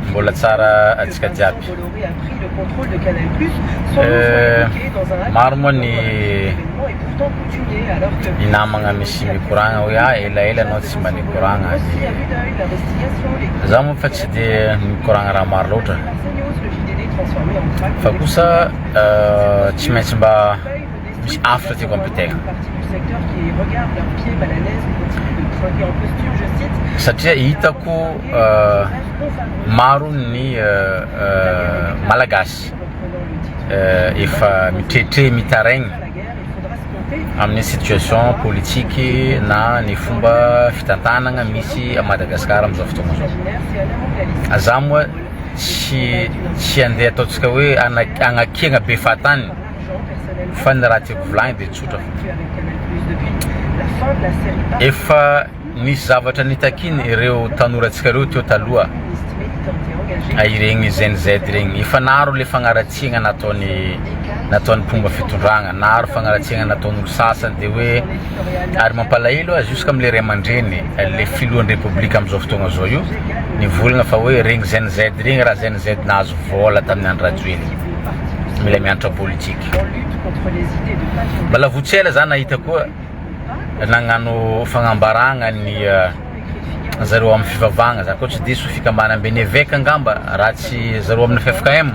Mbola tsara antsika jiaby. Maro moa ny ny namagna misy mikoragna hoe ah elaela anao tsy mba nikoragna de za moa fa tsy de mikoragna raha maro loatra fa kosa tsy maintsy mba misy hafatra tiako ampitaigna satria hitako maro ny Malagasy efa mitrehitrehhy mitaraigny amin'ny situation politique na ny fomba fitantanagna misy à Madagascar amin'izao fotoagna zao. Za moa tsy tsy andeha ataontsika hoe hagnakiagna be fahatany fa ny raha tiako volagny de tsotra fô, efa nisy zavatra nitakiny ireo tanorantsika ireo teo taloha, iregny Gen Z regny, efa naro le fagnaratsiagna nataony nataon'ny mpomba fitondragna, naro fagnaratsiagna nataon'olo sasany de hoe ary mampalahelo ah jusqu'à amle ray aman-dreny le filohan'ny repoblika amizao fotoagna zao io nivolagna fa hoe regny Gen Z regny raha Gen Z nahazo vôla tamin'ny Andry Rajoelina. Mila mianatra politique. Mbola vao tsy ela za nahita koa nagnano fagnambaragna ny zareo amin'ny fivavahagna, za koa tsy diso fikambanamben'ny eveka angamba raha tsy zareo amin'ny ffkm,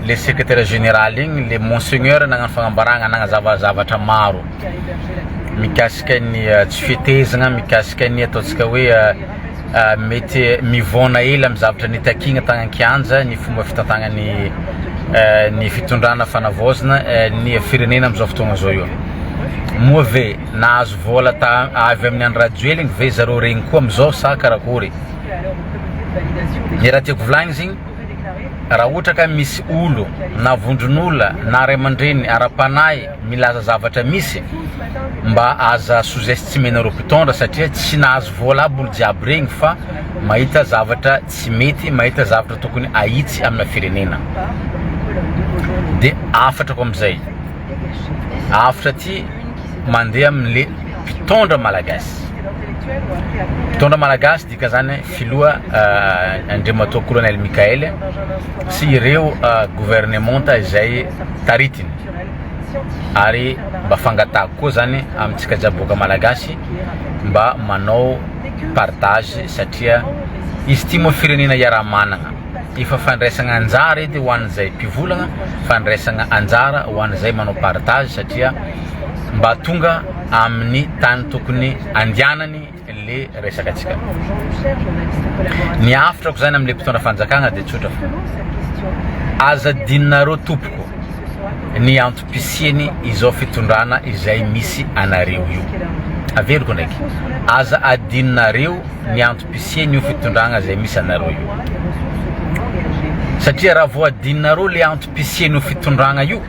le secretaire général igny le monseigneur nagnano fagnambaragna nagnazava zavatra maro mikasika ny tsy fetezagna, mikasika ny ataontsika hoe Mety mivaona ela amin'ny zavatra nitakiana tany an-kianja ny fomba fitantanan'ny ny fitondrana fanavaozana ny firenena amin'izao fotoana izao io. Moa ve nahazo vola ta avy amin'ny Andry Rajoelina ve zareo regny koa amin'izao sa karakory? Ny raha tiako volagny zegny, raha ohatra ka misy olo na vondron'olona na ray aman-dreny ara-panahy milaza zavatra misy mba aza sous estimenareo mpitondra satria tsy nahazo vola aby olo jiaby regny fa mahita zavatra tsy mety mahita zavatra tokony ahitsy amina firenena de afatrako amizay afatra ty mandeha amle mpitondra malagasy mpitondra malagasy dika zany filoha Andriamatoa Colonel Mickael sy ireo gouvernementa izay taritiny ary mba fangatahako koa zany amintsika jiaby vahoaka malagasy mba manao partage satria izy ity moa firenena iaraha-managna efa fandraisagna anjara edy ho an'izay mpivolagna fandraisagna anjara ho an'izay manao partage satria mba tonga amin'ny tany tokony andianany le resaka antsika. Ny hafatrako zany amle mpitondra fanjakagna de tsotra fa aza adinonareo tompoko ny antom-pisiany izao fitondrana izay misy anareo io. Averiko ndraiky, aza adinonareo ny antom-pisiany io fitondragna izay misy anareo io. Satria raha vao adinonareo le antom-pisiany io fitondragna io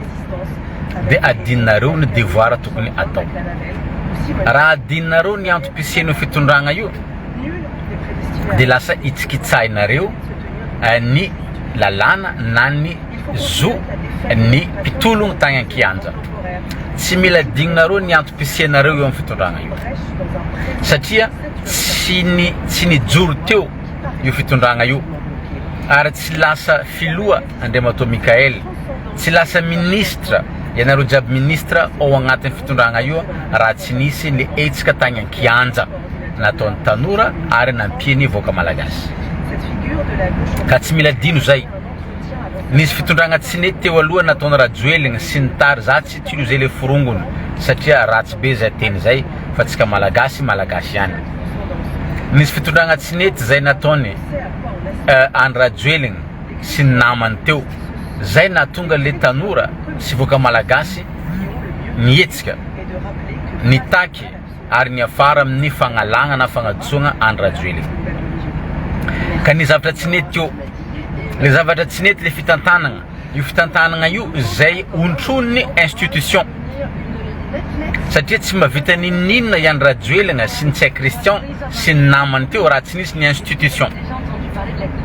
de adinonareo ny devoir tokony atao. Raha adinonareo ny antom-pisian'io fitondragna io de lasa hitsikitsahinareo ny lalàna na ny zo ny mpitologno tagny an-kianja. Tsy mila adinonareo ny antom-pisianareo eo amin'ny fitondragna io satria tsy ny tsy nijoro teo io fitondragna io ary tsy lasa filoha Andriamatoa Mickaël. Tsy lasa ministre ianareo jiaby ministre ao agnatin'ny fitondragna io raha tsy nisy ny hetsika tagny an-kianja nataon'ny tanora ary nampian'ny vahoaka malagasy. Ka tsy mila adino zay. Nisy fitondragna tsy nety teo aloha nataon'i Rajoelina sy ny tary za tsy utiliser le forongony satria ratsy be zay teny zay fa tsika malagasy malagasy ihany. Nisy fitondragna tsy nety zay nataony Andry Rajoelina sy ny namany teo zay nahatonga le tanora sy vahoaka malagasy nihetsika, nitaky ary niafara amin'ny fagnalagna na fagnadisoagna Andry Rajoelina. Ka ny zavatra tsy nety teo, le zavatra tsy nety le fitantanagna, io fitantanagna io zay ontronin'ny institution satria tsy mahavita n'inon'inona i Andry Rajoelina sy Ntsay Christian sy ny namany teo raha tsy nisy ny institution.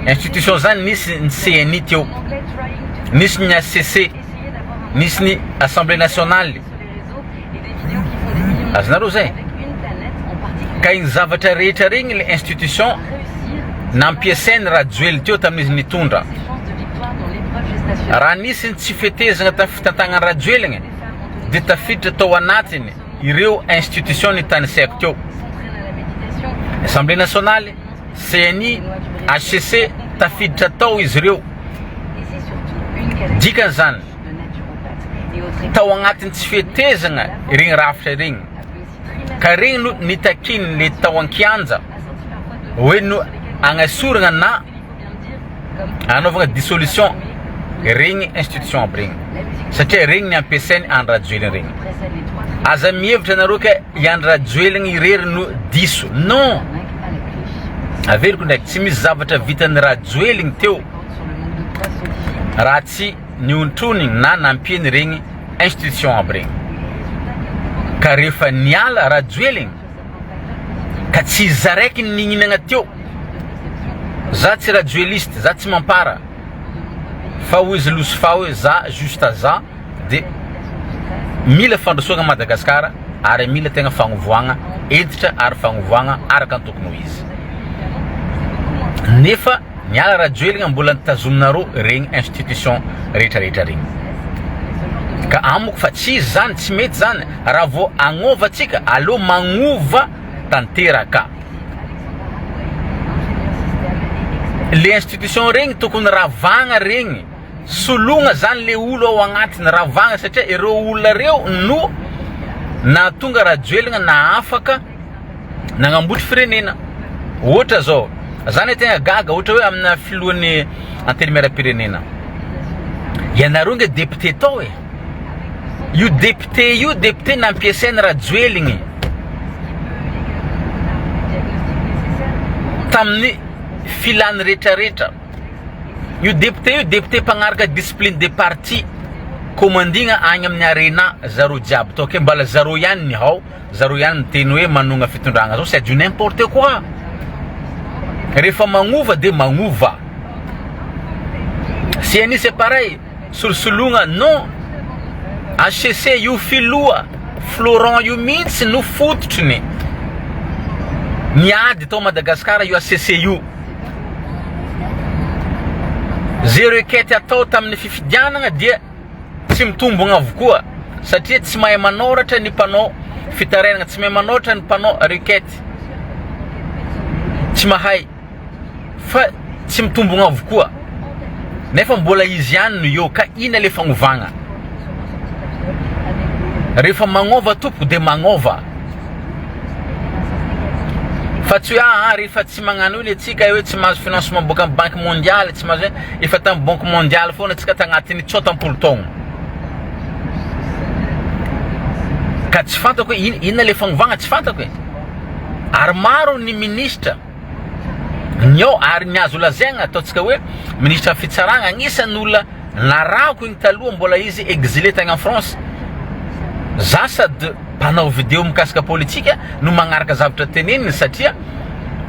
Institution zany nisy ny CNI teo, nisy ny HCC, nisy ny Assemblée nationale, azonareo zay? Ka iny zavatra rehetra regny le institution. Nampiasainy Rajoely teo tamin'izy nitondra. Raha nisy ny tsy fetezana tamin'ny fitantagnan'i Rajoelina dia tafiditra tao anatiny ireo institution nitanisaiko teo. Assemblée nationale, CNI, HCC, tafiditra tao izy ireo. Dikan'izany, tao agnatin'ny tsy fetezana ireny rafitra ireny. Ka regny no nitakiany le tao an-kianja hoe no agnasoragna na anaovagna dissolution regny institution aby regny satria regny ny ampiasainy Andry Rajoelina regny. Aza mihevitra anareo ka i Andry Rajoelina irery no diso. Non! Averiko ndraiky, tsy misy zavatra vitan'i Rajoelina teo raha tsy niontroniny na nampiany regny institution aby regny. Ka rehefa niala Rajoelina ka tsy izy zaraiky ny nihinagna teo. Za tsy rajoeliste, za tsy mampara fa hoy izy Losifa hoe za juste za de mila fandrosoagna Madagascar ary mila tegna fagnovoagna hentitra ary fagnovoagna araka ny tokony ho izy. Nefa Miala Rajoelina mbola nitazominareo regny institution rehetra rehetra regny. Ka amiko fa tsy izy zany, tsy mety zany, raha vao agnova tsika aleo magnova tanteraka. Le institution regny tokony ravagna regny, sologna zany le olo ao agnatiny, ravagna satria ireo olona reo no nahatonga Rajoelina nahafaka Nagnambotry firenena. Ohatra zao, za ne tegna gaga ohatra hoe amina filohan'ny antenimierampirenena. Ianareo nge député tao e. Io député io député nampiasain'i Rajoeligny tamin'ny filany retraretra. Io député io député mpagnaraka discipline de parti commandina agny amin'ny arena zareo jiaby tao ke mbala zareo ihany ny ao. Zareo ihany miteny hoe manogna fitondragna zao c'est du n'importe quoi. Rehefa magnova de magnova. CNI c'est pareil, solosologna non. HCC io filoha Florent io mihitsy no fototriny ny ady tao Madagascar io HCC io. Ze requête atao tamin'ny fifidianagna dia Tsy mitombogna avokoa satria tsy mahay manôratra ny mpanao fitarainagna, tsy mahay manôratra ny mpanao requête, tsy mahay fa tsy mitombogna avokoa nefa mbola izy ihany no eo ka inona le fagnovagna? Rehefa magnôva tompoko de magnôva fa tsy hoe aa rehefa tsy magnano io le tsika hoe tsy mahazo financement boaka amin'ny banque mondiale, tsy mahazo efa tamin'ny banque mondiale foana tsika tagnatin'ny tsotampolo taogno ka tsy fantako hoe inona le fagnovagna tsy fantako e ary maro ny ministra ny ao ary ny azo lazaigna ataontsika hoe ministra fitsaragna agnisan'ny olona narahako igny taloha mbola izy exilé tagny en France za sady mpanao vidéo mikasika politika no magnaraka zavatra teneniny satria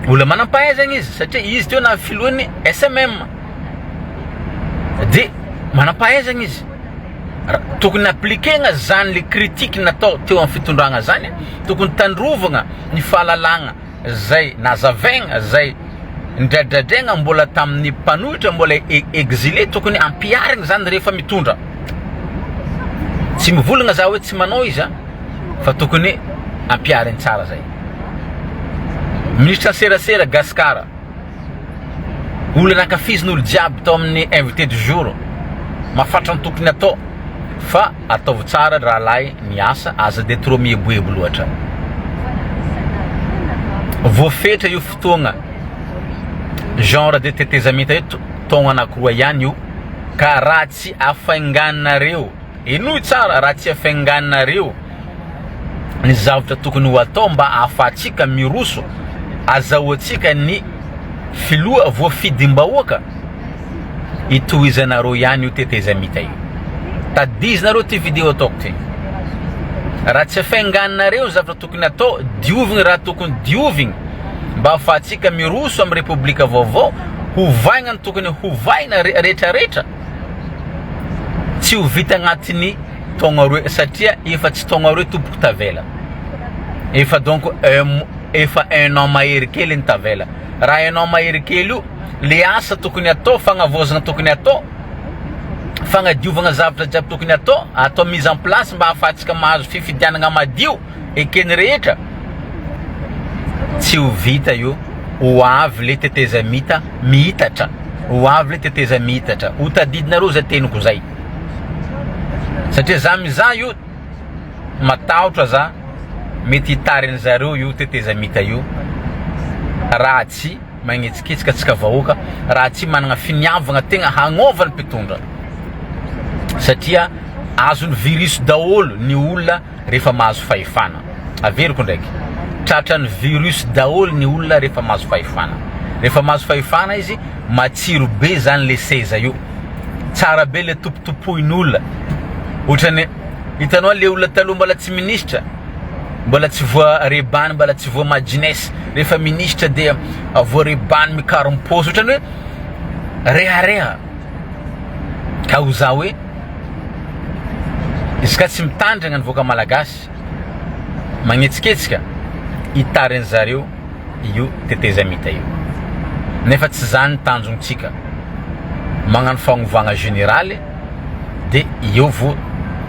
olona manam-pahaizagna izy satria izy teo na filohan'ny SMM de manam-pahaizagna izy tokony appliquer-na zany le critique natao teo amin'ny fitondragna zany tokony tandrovagna ny fahalalagna zay nazavaigna zay nidradradraigna mbola tamin'ny mpanohitra mbola exilé tokony ampiharigna zany rehefa mitondra tsy mivolagna za hoe tsy manao izy a fa tokony ampiharigny tsara zay ministra serasera gasikara olona nankafizin'olo jiaby tao amin'ny invité du jour mafatra ny tokony atao fa ataovy tsara rahalahy ny asa aza de trop mieboebo loatra voafetra io fotoagna genre de tetezamita io taogno anakiroa ihany io ka raha tsy afainganareo henoy tsara raha tsy afainganareo ny zavatra tokony ho atao mba ahafahantsika miroso azahoantsika ny filoha voafidim-bahoaka itohizanareo ihany io tetezamita io tadizinareo ty video ataoko ty raha tsy afainganareo ny zavatra tokony atao diovigny raha tokony diovigny mba ahafahantsika miroso amin'ny repoblika vaovao hovaigna ny tokony hovaina retraretra tsy ho vita agnatin'ny taogno aroe satria efa tsy taogno aroe tompoko tavela efa donc un. Efa un an mahery kely ny tavela. Raha un an mahery kely io, le asa tokony atao, fagnavaozana tokony atao, fagnadiovagna zavatra jiaby tokony atao, atao mise en place mba ahafahantsika mahazo fifidianagna madio eken'ny rehetra, tsy ho vita io, ho avy le tetezamita mihitatra, ho avy le tetezamihitatra, ho tadidinareo zay teniko zay, satria za mizaha io matahotra za mety hitarin'ny zareo io tetezamita io raha tsy magnetsiketsika antsika vahoaka, raha tsy managna finiavagna tegna hagnova ny mpitondra satria azon'ny virus daholo ny olona rehefa mahazo fahefana. Averiko ndraiky, tratran'ny virus daholo ny olona rehefa mahazo fahefana. Rehefa mahazo fahefana izy, matsiro be zany le seza io, tsara be le tompotompoin'olona, ohatrany hitanao le olona taloha mbola tsy minisitra, mbola tsy voarebany, mbola tsy voa majines, rehefa minisitra dia voarebany mikarom-paosy, ohatrany hoe rehareha, ka ho za hoe izy ka tsy mitandrina ny vahoaka malagasy magnetsiketsika hitarin'ny zareo io tetezamita io, nefa tsy zany ny tanjontsika, magnano fagnovagna generaly de eo vo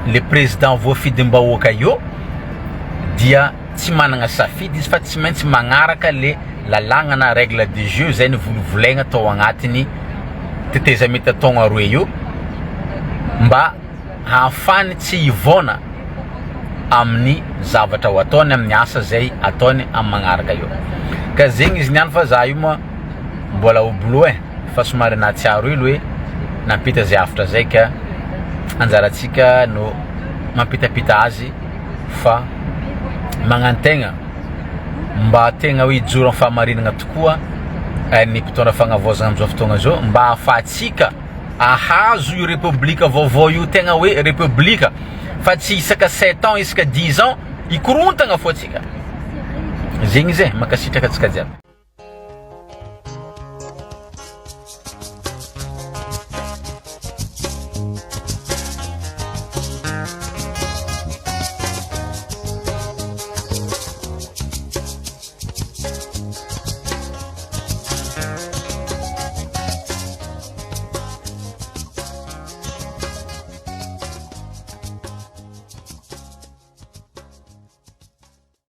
le président voafidim-bahoaka eo dia tsy managna safidy izy fa tsy maintsy magnaraka le lalàgna na règle de jeu zay nivolovolaigna tao agnatiny tetezamita taogno aroe io mba hahafany tsy hivaona amin'ny zavatra ho ataony amin'ny asa zay ataony amin'ny magnaraka eo ka zegny izy niany fa za io moa mbola au boulot e fa somary nahatsiaro hely hoe nampita zay hafatra zay ka anjarantsika no mampitapita azy fa magnantegna mba tegna hoe hijoro amin'ny fahamarinana tokoa ny mpitondra fagnavaozana amin'izao fotoagna zao mba ahafahantsika ahazo io repoblika vaovao io tegna hoe repoblika fa tsy isaka sept ans isaka dix ans hikorontagna fô antsika zegny izy e mankasitraka antsika jiaby.